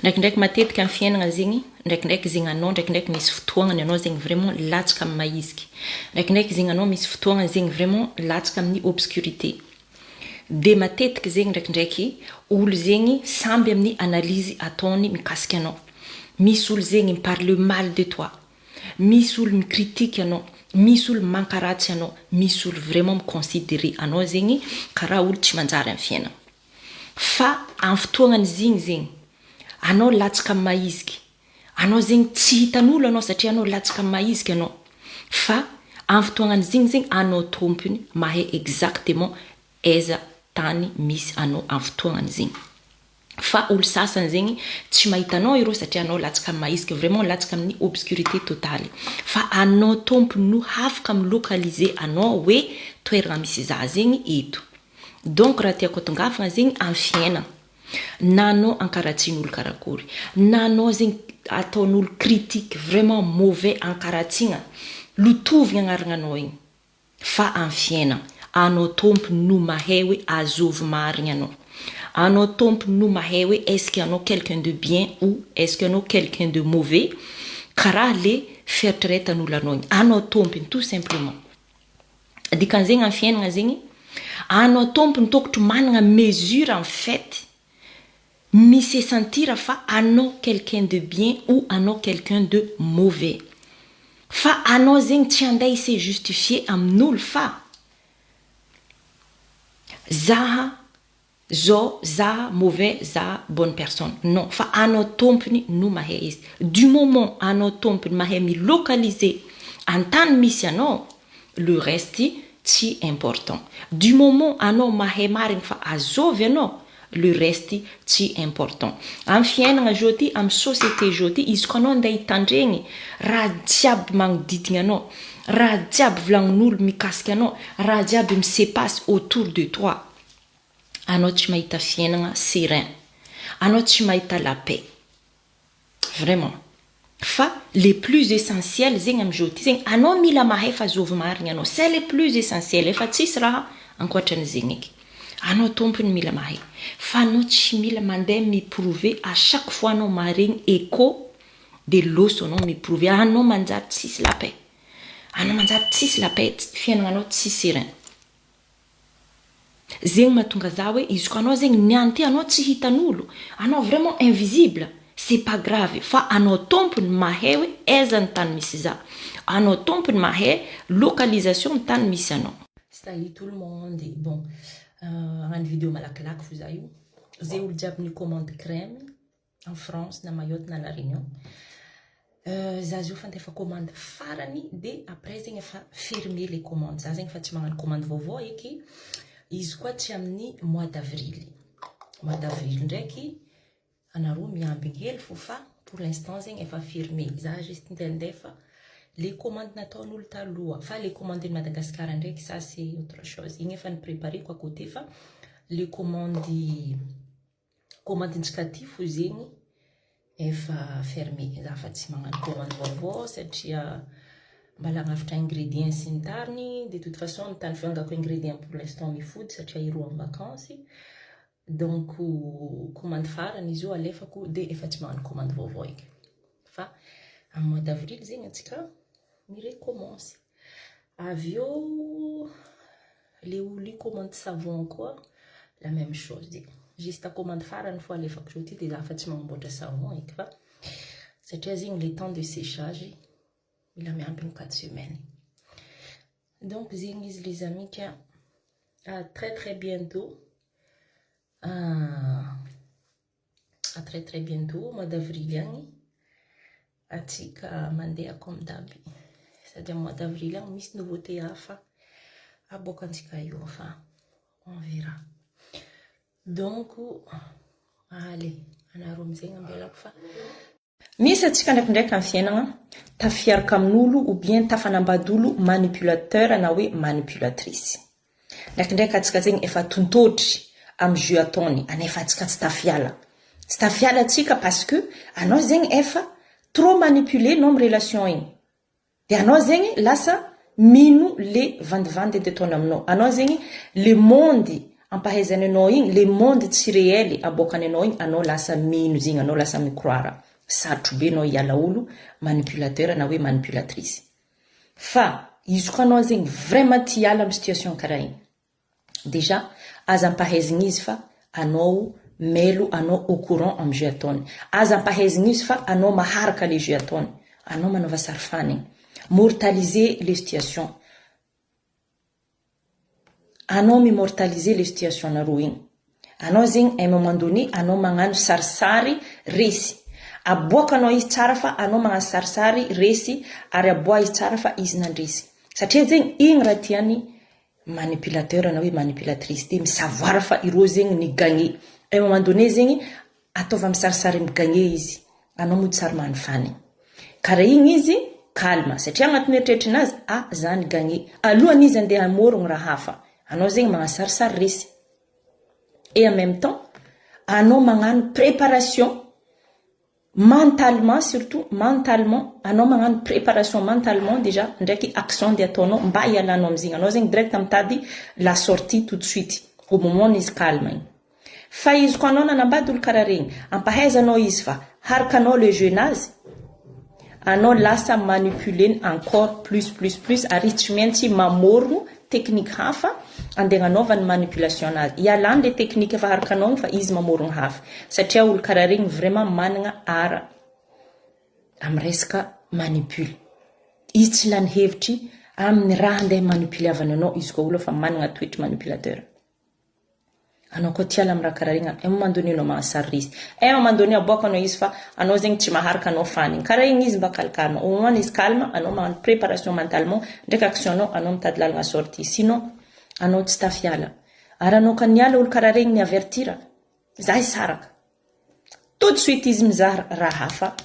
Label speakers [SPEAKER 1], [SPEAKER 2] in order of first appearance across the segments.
[SPEAKER 1] Ndraikindraiky matetika amin'ny fiainagna zegny, ndraikindraiky zegny anao ndraikindraiky misy fotoagnany anao zegny vraiment latsaka amin'ny mahiziky. Ndraikindraiky zegny anao misy fotoagnany zegny vraiment latsaka amin'ny obscurité. De matetiky zegny ndraikindraiky olo zegny samby amin'ny analyse ataony mikasika anao. Misy olo zegny mi-parle mal de toi, misy olo mi-critique anao, misy olo mankaratsy anao, misy olo vraiment mi-considerer anao zegny karaha olo tsy manjary amin'ny fiainagna. Fa amin'ny fotoagnan'izy igny zegny, anao latsaka amin'ny mahiziky, anao zegny tsy hitan'olo anao satria anao latsaka amin'ny mahiziky anao, fa amin'ny fotoagnan'izy igny zegny anao tompony mahay exactement aiza tany misy anao amin'ny fotoagnan'izy igny. Fa olo sasany zegny tsy mahita anao ireo satria anao latsaka amin'ny mahiziky, vraiment latsaka amin'ny obscurité totale. Fa anao tompony no hafaka mi-localiser anao hoe toeragna misy za zegny eto. Donc raha tiako atongavagna zegny amin'ny fiainagna, na anao ankaratsian'olo karakory, na anao zegny ataon'olo critique vraiment mauvais ankaratsiagna, lotovigna agnaragnanao igny fa amin'ny fiainagna, anao tompony no mahay hoe azovy marigny anao, anao tompony no mahay hoe est-ce que anao quelqu'un de bien ou est-ce que anao quelqu'un de mauvais, karaha le fieritreretan'olo anao igny, anao tompony tout simplement. Dikan'izegny amin'ny fiainagna zegny, anao tompony tokotry managna mesure en fait mi-se sentir fa anao quelqu'un de bien ou anao quelqu'un de mauvais. Fa anao zegny tsy andeha hi-se justifier amin'olo fa zaha zao, zaha mauvais, zaha bonne personne. Non, fa anao tompony no mahay izy. Du moment anao tompony mahay mi-localiser antany misy anao, le reste tsy important. Du moment anao mahay marigny fa azovy anao, le reste tsy important. Amin'ny fiainagna zao ty, amin'ny société zao ty, izy koa anao andeha hitandregny raha jiaby magnodidigna anao, raha jiaby volagnin'olo mikasika anao, raha jiaby mi-se passe autour de toi, anao tsy mahita fiainagna serein, anao tsy mahita la paix. Vraiment. Fa le plus essentiel zegny amizao ty zegny, anao mila mahay fa azovy marigny anao, c'est le plus essentiel, efa tsisy raha ankoatran'izegny eky. Anao tompony mila mahay. Fa anao tsy mila mandeha mi-prouver à chaque fois anao maharegny écho de loso anao mi-prouver, anao manjary tsisy la paix. Anao manjary tsisy la paix, fiainagnanao tsy serein. Zegny mahatonga za hoe izy koa anao zegny niany ty anao tsy hitan'olo, anao vraiment invisible, c'est pas grave fa anao tompony mahay hoe aiza ny tany misy za. Anao tompony mahay localisation ny tany misy anao. Salut tout le monde. Bon, hagnano vidéo malakilaky fo za io. Zay olo jiaby ni-commande crème en France na Mayotte na La Réunion. Za zio fa andefa commande farany de après zegny efa fermé les commandes. Za zegny fa tsy magnano commande vaovao eky. Izy koa tsy amin'ny mois d'avril. Mois d'avril ndraiky anareo miambigny hely fo fa pour l'instant zegny efa fermé. Za juste ndefa le commande nataon'olo taloha fa le commande Madagascar ndraiky, ça c'est autre chose. Igny efa ni-prépareko à côté fa le commande-ntsika ty fo zegny efa fermé. Za fa tsy magnano commande vaovao satria mbala agnafitra ingrédient sy ny tariny. De toute façon ny tany fiangako ingrédient pour l'instant mifody satria ireo en vacances. Donc commande farany izy io alefako de efa tsy magnano commande vaovao eky. Fa amin'ny mois d'avril zegny antsika mi-recommence. Avy eo le olo io commande savon koa, la même chose. Juste commande farany fo alefako zao ty de za fa tsy magnamboatra savon eky fa satria zegny le temps de séchage mila miampy 4 semaines. Donc zegny izy, les amis, ka à très très bientôt. À très très bientôt, mois d'avril agny atsika mandeha comme d'hab. Sady amin'ny mois d'avril agny misy nouveauté hafa aboakantsika io fa on verra. Donc allez, anareo amizegny ambelako fa misy atsika ndraikindraiky amin'ny fiainagna tafiaraka amin'olo ou bien tafanambady olo manipulateur na hoe manipulatrice. Ndraikindraiky atsika zegny efa tontotry amin'ny jeu ataony anefa atsika tsy tafiala. Tsy tafiala atsika parce que anao zegny efa trop manipulé anao amin'ny relation igny. De anao zegny lasa mino le vandivandy edy ataony aminao. Anao zegny le monde ampahaizany anao igny, le monde tsy réel aboakany anao igny, anao lasa mino zegny, anao lasa mi-croire. Sarotro be anao hiala olo manipulateur na hoe manipulatrice. Fa izy koa anao zegny vraiment tia hiala amy situation karaha igny, Déjà aza ampahaizigna izy fa anao mailo anao au courant am jeu ataony. Aza ampahaizigna izy fa anao maharaka le jeu ataony. Anao manaova sary fanigny. Mortaliser le situation. Anao mi-mortaliser le situation nareo igny. Anao zegny un moment donné anao magnano sarisary resy. Aboakanao izy tsara fa anao magnano sarisary resy ary aboaha izy tsara fa izy nandresy. Satria zegny igny raha tiany manipulateur na hoe manipulatrice ty mi-savoir fa ireo zegny ni gagner un moment donné zegny ataova misarisary mi-gagner izy anao mody sary manifanigny karaha igny izy calme satria agnatin'ny eritreritrinazy ah za ni gagner alohany izy andeha hamorogno raha hafa anao zegny magnasarisary resy et en même temps anao magnano préparation Mentalement surtout, mentalement, anao magnano préparation mentalement déjà ndraiky action ndeha ataonao mba hialanao amizigny, anao zegny direct mitady la sortie tout de suite au moment izy calme igny. Fa izy koa anao nanambady olo karaha regny, ampahaizanao izy fa harikanao le jeu nazy, anao lasa manipuler-ny encore plus plus plus ary izy tsy maintsy mamorogno technique hafa andeha agnanaovany manipulation anazy. Ialany le technique efa harikanao igny fa izy mamorogno hafa. Satria olo karaha regny vraiment managna art amy resaka manipule. Izy tsy lany hevitry amin'ny raha andeha manipuleavany anao izy koa olo efa managna toetry manipulateur. Anao koa tia amy raha karaha regny, un moment donné anao magnasary risy. Un moment donné aboakanao izy fa anao zegny tsy maharaka anao fanigny. Karaha igny izy mba calme. Au moment izy calme, anao magnano préparation mentalement, ndraiky action-nao anao mitady lalagna sortie. Sinon, anao tsy tafiala. Ary anao ka niala olo karaha regny ni-avertir, za hisaraka. Tout de suite izy mizaha raha hafa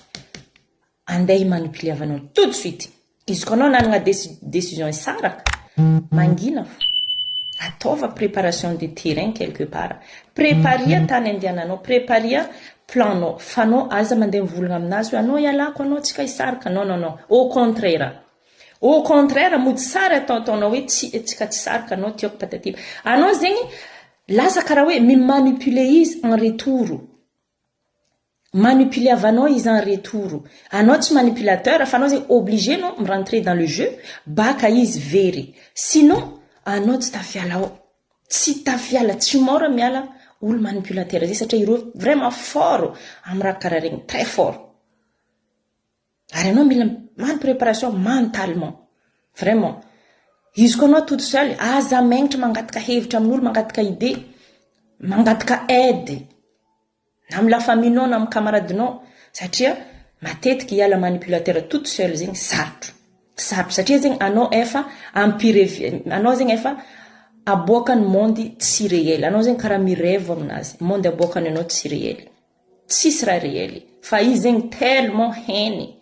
[SPEAKER 1] andeha himanipuleavanao tout de suite. Izy koa anao nanana décision hisaraka, mangina fo. Ataova préparation de terrain quelque part. Préparia tany andehananao, préparia plan-nao. Fa anao aza mandeha mivolagna aminazy hoe anao ialako anao tsika hisaraka. Non non non. Au contraire. Au contraire mody sary ataotaonao hoe tsy tsika tsy saraka anao tiako patati. Anao zegny lasa karaha hoe mimanipuler izy en retour. Manipuleavanao izy en retour. Anao tsy manipulateur fa anao zegny obligé anao mi-rentrer dans le jeu baka izy very. Sinon anao tsy tafiala ao. Tsy tafiala, tsy mora miala olo manipulateur zay satria ireo vraiment fort amy raha karaha regny, très fort. Ary anao mila magnano préparation mentalement. Vraiment. Izy koa anao toute seule, aza magnitra mangataka hevitra amin'olo, mangataka idée, mangataka aide. Na amy la famille-nao na amy camarade-nao satria matetiky hiala manipulateur toute seule zegny sarotro. Sarotro satria zegny anao efa ampirevy anao zegny efa aboakany monde tsy réel. Anao zegny karaha mirêve aminazy. Monde aboakany anao tsy réel. Tsisy raha réel. Fa izy zegny tellement hainy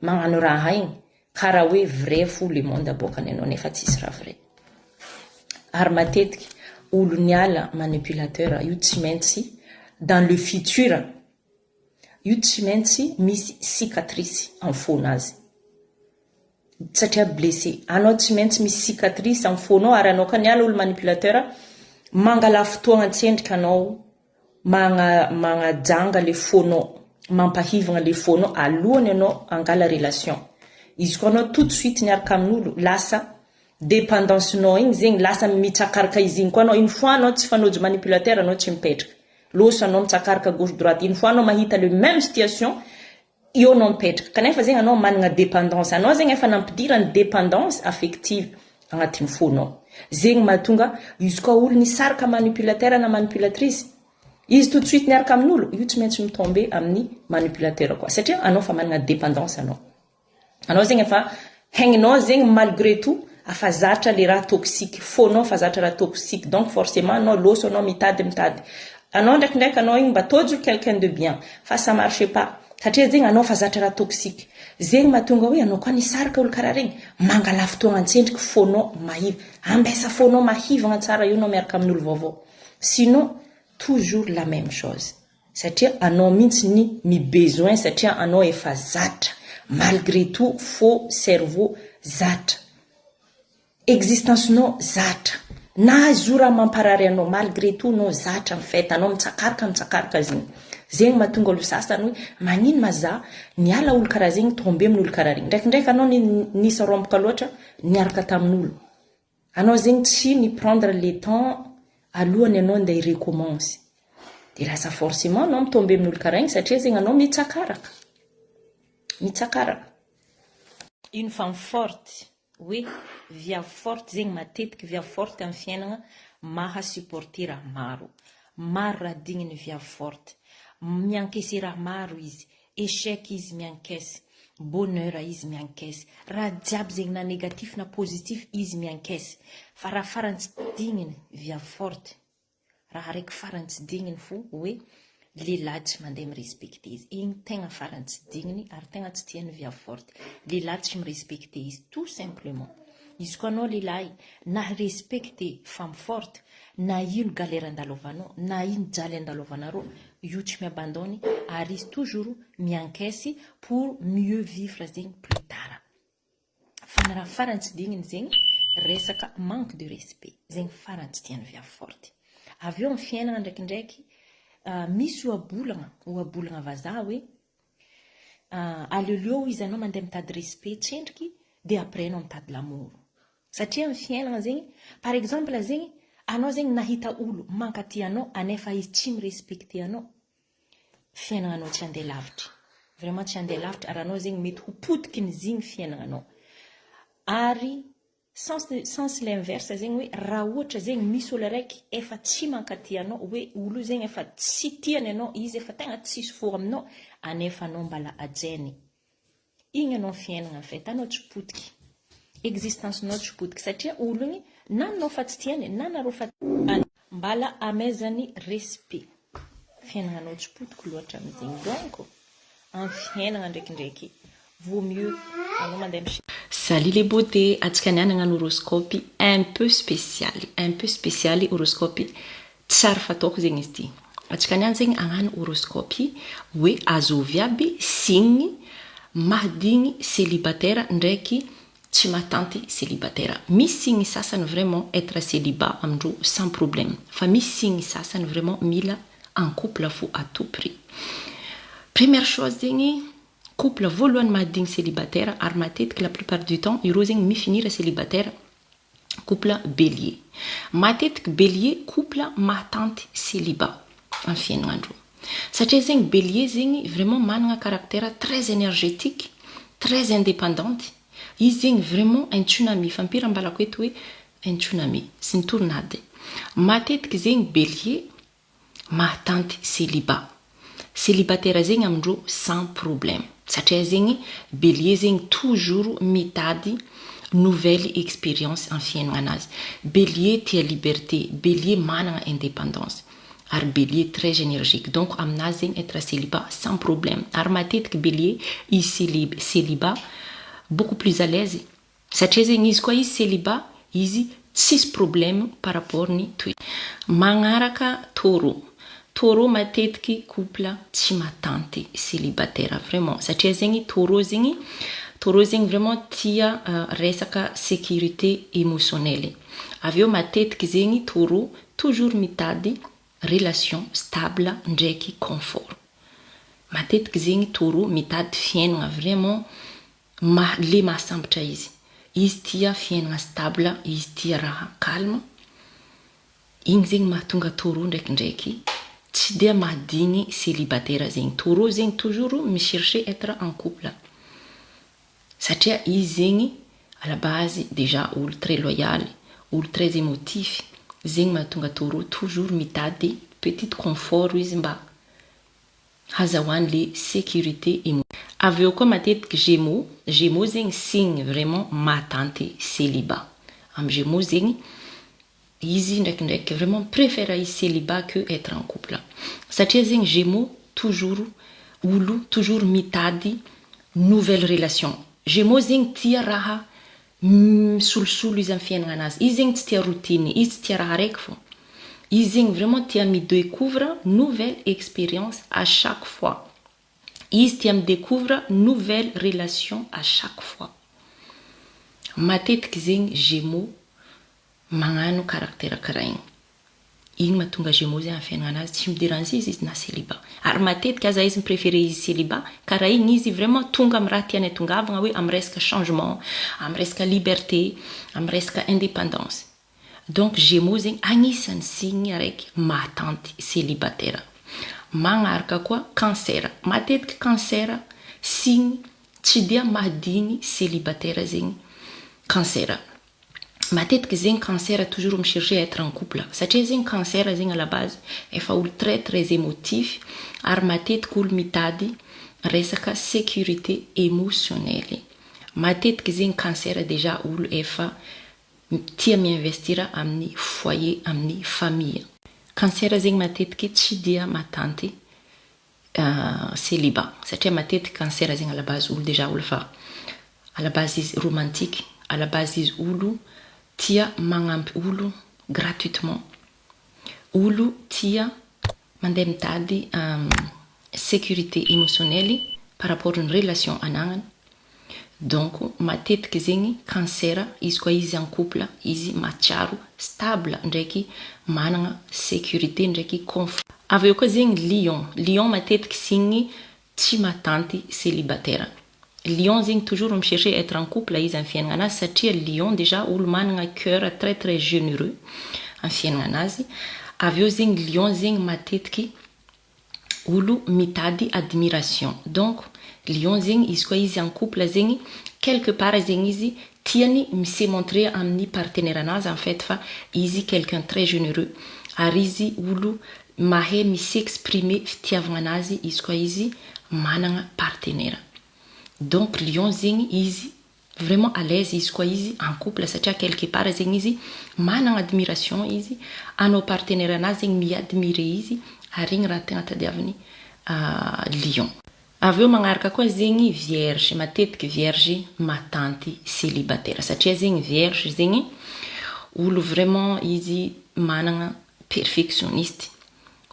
[SPEAKER 1] magnano raha igny karaha hoe vrai fo le monde aboakany anao nefa tsisy raha vrai. Ary matetiky olo niala manipulateur io tsy maintsy dans le futur io tsy maintsy misy cicatrice amy fonazy. Satria blessé. Anao tsy maintsy misy cicatrice amy fonao ary anao koa niala olo manipulateur mangala fotoagna antsendriky anao magna magnajanga le fonao, mampahivagna le fonao alohany anao angala relation. Izy koa anao tout de suite niaraka amin'olo lasa dépendance-nao igny zegny lasa mitsakaraka izy igny koa anao une fois anao tsy fanojo manipulateur anao tsy mipetraka. Loso anao mitsakaraka gauche droite une fois anao mahita le même situation eo anao mipetraka. Kanefa zegny anao manana dépendance. Anao zegny efa nampidirany dépendance affective agnatin'ny fonao. Zegny mahatonga izy koa olo nisaraka manipulateur na manipulatrice izy tout de suite niaraka amin'olo io tsy maintsy mitombe amin'ny manipulateur koa satria anao fa manana dépendance anao. Anao zegny efa haigninao zegny malgré tout afa zatra le raha toxique fonao fa zatra raha toxique donc forcément anao loso anao mitady mitady. Anao ndraikindraiky anao igny mba tojo quelqu'un de bien fa ça marche pas satria zegny anao fa zatra raha toxique. Zegny mahatonga hoe anao koa nisaraka olo karaha regny mangala fotoagna antsendriky fonao mahiva. Ambesa fonao mahivagna tsara io anao miaraka amin'olo vaovao. Sinon toujours la même chose. Satria anao mihitsy ny mi-besoin satria anao efa zatra malgré tout faux cerveau zatra. Existence-nao zatra. Na zo raha mamparary anao, malgré tout anao zatra en fait, anao mitsakaraka mitsakaraka zegny. Zegny mahatonga olo sasany hoe magnino ma za niala olo karaha zegny tombe amin'olo karaha regny. Ndraikindraiky anao nisy romboka loatra niaraka tamin'olo. Anao zegny tsy ni prendre le temps alohany anao andeha hi-recommence. De lasa forcément anao mitombe amin'olo karaha igny satria zegny anao mitsakaraka. Mitsakaraka. Une femme forte, hoe viavy forte zegny, matetiky viavy forte amin'ny fiainana maha supporter raha maro. Maro raha digniny viavy forte. Miencaisser raha maro izy. Échec izy miencaisse. Bonheur izy miencaisse. Raha jiaby zegny, na négatif na positif, izy miencaisse. Fa raha farany tsy digniny viavy forte, raha araiky farany tsy digniny fo hoe lehilahy tsy mandeha mirespecte izy. Igny tegna farany tsy digniny ary tegna tsy tian'ny viavy forte. Lehilahy tsy mirespecte izy tout simplement. Izy koa anao lehilahy na respecte femme forte, na ino galère andalovanao, na ino jaly andalovanareo, io tsy miabandonne ary izy toujours miencaisse pour mieux vivre zegny plus tard. Fa ny raha farany tsy digniny zegny resaka manque de respect. Zegny farany tsy tian'ny viavy forte. Avy eo amin'ny fiainana ndraikindraiky misy ohabolagna, ohabolagna vazaha hoe aleoleo izy anao mandeha mitady respect tsendriky, de après anao mitady l'amour. Satria amin'ny fiainana zegny, par exemple zegny, anao zegny nahita olo mankaty anao anefa izy tsy mirespecte anao, fiainagnanao tsy andeha lavitra. Vraiment tsy andeha lavitra ary anao zegny mety ho potiky ny zigny fiainagnanao. Ary sens l'inverse zegny hoe raha ohatra zegny misy olo araiky efa tsy mankaty anao, hoe olo io zegny efa tsy tiany anao, izy efa tegna tsisy fo aminao, anefa anao mbala ajainy. Igny anao fiainana en fait, anao tsy potiky. Existence-nao tsy potiky satria olo igny na anao fa tsy tiany na nareo fa mbala amezany respect. Fiainagnanao tsy potiky loatra amizegny. Donc amin'ny fiainana ndraikindraiky vaut mieux anao mandeha. Salut les beautés, atsika niany hagnano horoscope un peu spécial, un peu spécial, horoscope tsara fataoko zegny izy ty. Atsika niany zegny hagnano horoscope hoe azovy aby signe mahadigny célibataire ndraiky tsy mahatanty célibataire. Misy signe sasany vraiment être célibat amindreo sans problème. Fa misy signe sasany vraiment mila en couple fo à tout prix. Première chose zegny, couple voalohany mahadigny célibataire ary matetiky la plupart du temps ireo zegny mifinira célibataire, couple bélier. Matetiky bélier couple mahatanty célibat amin'ny fiaignanandreo. Satria zegny bélier zegny vraiment manana caractère très énergétique, très indépendante. Izy zegny vraiment un tsunami, fampira ambalako eto hoe un tsunami sy ny tornade. Matetiky zegny bélier mahatanty célibat. Célibataire zegny amindreo sans problème. Satria zegny bélier zegny toujours mitady nouvelle expérience amin'ny fiaignananazy. Bélier tia liberté, bélier manana indépendance. Ary bélier très énergique. Donc aminazy zegny être célibat sans problème. Ary matetiky bélier izy célibat beaucoup plus à l'aise. Satria zegny izy koa izy célibat, izy tsisy problème par rapport ny toe. Magnaraka taureau. Taureau matetiky couple tsy matanty célibataire vraiment. Satria zegny taureau zegny vraiment tia resaka sécurité émotionnelle. Avy eo matetiky zegny taureau toujours mitady relation stable ndraiky confort. Matetiky zegny taureau mitady fiainana vraiment le mahasambatra izy. Izy tia fiainana stable, izy tia raha calme. Igny zegny mahatonga taureau ndraikindraiky tsy dia mahadigny célibataire zegny. Taureau zegny toujours michercher être en couple. Satria izy zegny à la base déjà olo très loyal, olo très émotif. Zegny mahatonga taureau toujours mitady petit confort izy mba hazahoany le sécurité. Avy eo koa matetiky gémeaux, gémeaux zegny signe vraiment mahatanty célibat. Amy gémeaux zegny izy ndraikindraiky vraiment préfère izy célibat que être en couple. Satria zegny gémeaux toujours olo toujours mitady nouvelle relation. Gémeaux zegny tia raha misolosolo izy amy fiaignananazy. Izy zegny tsy tia routine, izy tsy tia raha araiky fô. Izy zegny vraiment tia midécouvre nouvelle expérience à chaque fois. Izy tia midécouvre nouvelle relation à chaque fois. Matetiky zegny gémeaux Magnano caractère karaha igny. Igny mahatonga Gémeaux zegny amin'ny fiaignananazy tsy mi-dérange izy izy na célibat. Ary matetiky aza izy mi-préférer izy célibat karaha igny izy vraiment tonga amin'ny raha tiany atongavagna hoe amin'ny resaka changement, amin'ny resaka liberté, amin'ny resaka indépendance. Donc Gémeaux zegny agnisan'ny signe araiky mahatanty célibataire. Magnaraka koa Cancer. Matetiky Cancer signe tsy dia mahadigny célibataire zegny Cancer. Matetiky zegny Cancer toujours mi-chercher à être en couple satria zegny Cancer zegny à la base efa olo très très émotif ary matetiky olo mitady resaka sécurité émotionnelle. Matetiky zegny Cancer déjà olo efa tia mi-investir amin'ny foyer, amin'ny famille. Cancer zegny matetiky tsy dia matanty célibat satria matetiky Cancer zegny à la base olo déjà olo fa à la base izy romantique, à la base izy olo tia magnampy olo gratuitement, olo tia mandeha mitady sécurité émotionnelle par rapport ny relation anagnany. Donc matetiky zegny Cancer izy koa izy en couple izy mahatsiaro stable ndraiky managna sécurité ndraiky confort. Avy eo koa zegny Lion. Lion matetiky signe tsy matanty célibataire. Lion zegny toujours mi-chercher à être en couple izy amin'ny fiaignananazy satria Lion déjà olo managna cœur très très généreux amin'ny fiaignananazy. Avy eo zegny Lion zegny matetiky olo mitady admiration. Donc Lion zegny izy koa izy en couple zegny quelque part zegny izy tiany mi-se montrer amin'ny partenaire anazy en fait fa izy quelqu'un très généreux ary izy olo mahay mi-s'exprimer fitiavagna anazy izy koa izy managna partenaire. Donc Lion zegny izy vraiment à l'aise izy koa izy en couple satria quelque part zegny izy managna admiration izy anao partenaire anazy zegny mi-admire izy ary igny raha tegna tadiaviny Lion. Avy eo magnaraka koa zegny Vierge. Matetiky Vierge matanty célibataire satria zegny Vierge zegny olo vraiment izy managna perfectionniste,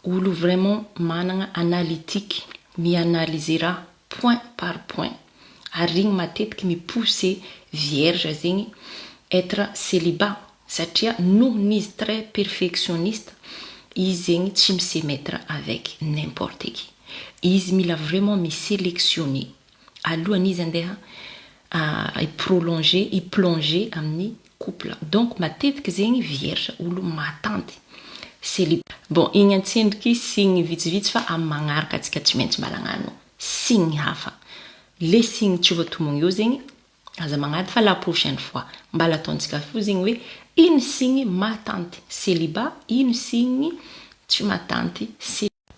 [SPEAKER 1] olo vraiment managna analytique, mi-analyser raha point par point ary igny matetiky mi-pousser Vierge zegny être célibat satria noho izy très perfectionniste izy zegny tsy mi-se mettre avec n'importe qui. Izy mila vraiment mi-sélectionner alohan'izy izy andeha i-prolonger, i-plonger amin'ny couple. Donc matetiky zegny Vierge olo matanty célibat. Bon, igny antsendriky signe vitsivitsy fa amin'ny magnaraka antsika tsy maintsy mbala hagnano signe hafa. Le signe tsy voatomogno eo zegny aza magnady fa la prochaine fois mbala ataontsika fo zegny hoe ino signe matanty célibat, ino signe tsy matanty.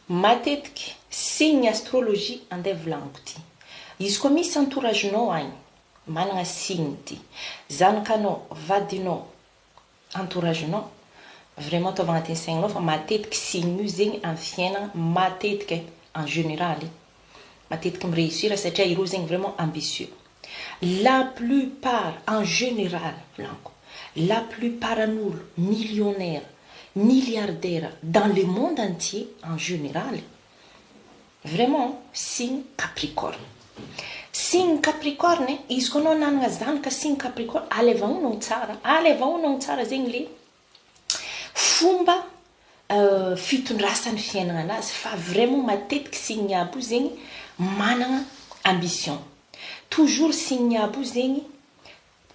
[SPEAKER 1] Matetiky signe astrologie andeha volagniko ty. Izy koa misy entouragenao agny managna signe ty, zanakanao, vadinao, entouragenao, vraiment ataova agnatin'ny saigninao fa matetiky signe io zegny amin'ny fiainana matetiky en général matetiky mi-réussir satria ireo zegny vraiment ambitieux. La plupart en général volaniko, la plupart an'olo millionnaire, milliardaire dans le monde entier en général vraiment signe Capricorne. Signe Capricorne izy koa anao nanana zanaka signe Capricorne, alevaonao tsara, alevaonao tsara zegny le fomba fitondrasan'ny fiainana anazy fa vraiment matetiky signe aby io zegny manana ambition toujours, signe aby io zegny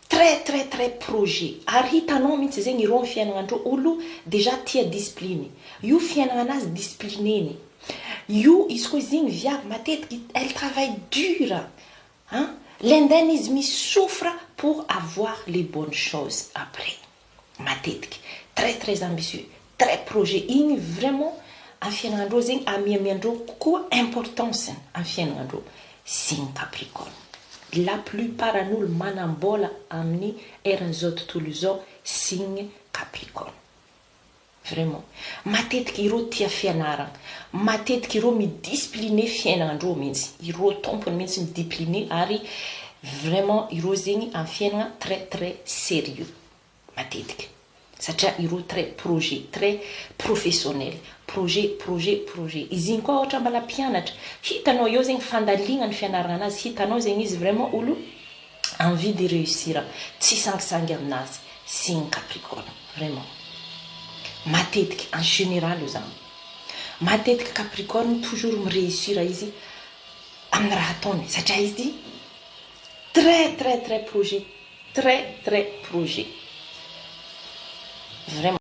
[SPEAKER 1] très très très projet ary hitanao mihitsy zegny ireo amin'ny fiainagnandreo olo déjà tia discipline io fiainana anazy disciplineny io. Izy koa izy igny viavy matetiky elle travaille dur hein, lendena izy misouffre pour avoir les bonnes choses après. Matetiky très très ambitieux, très projet igny vraiment amin'ny fiainagnandreo zegny amiamiandreo kokoa importance amin'ny fiainagnandreo signe Capricorne. La plupart an'olo manam-bola amin'ny eran'izao tontolo izao signe Capricorne. Vraiment matetiky ireo tia fianarana, matetiky ireo midiscipline fiainagnandreo mihitsy, ireo tompony mihitsy midiscipline ary vraiment ireo zegny amin'ny fiainana très très sérieux matetiky satria ireo très projet, très professionnel, projet, projet, projet. Izy igny koa ohatra mbala mpianatra hitanao eo zegny fandaligna ny fianarana anazy, hitanao zegny izy vraiment olo envie de réussir, tsy sangisangy aminazy. Signe Capricorne, vraiment matetiky, en général io zany, matetiky Capricorne toujours miréussir izy amin'ny raha ataony, satria izy très très très projet, très très projet vraiment.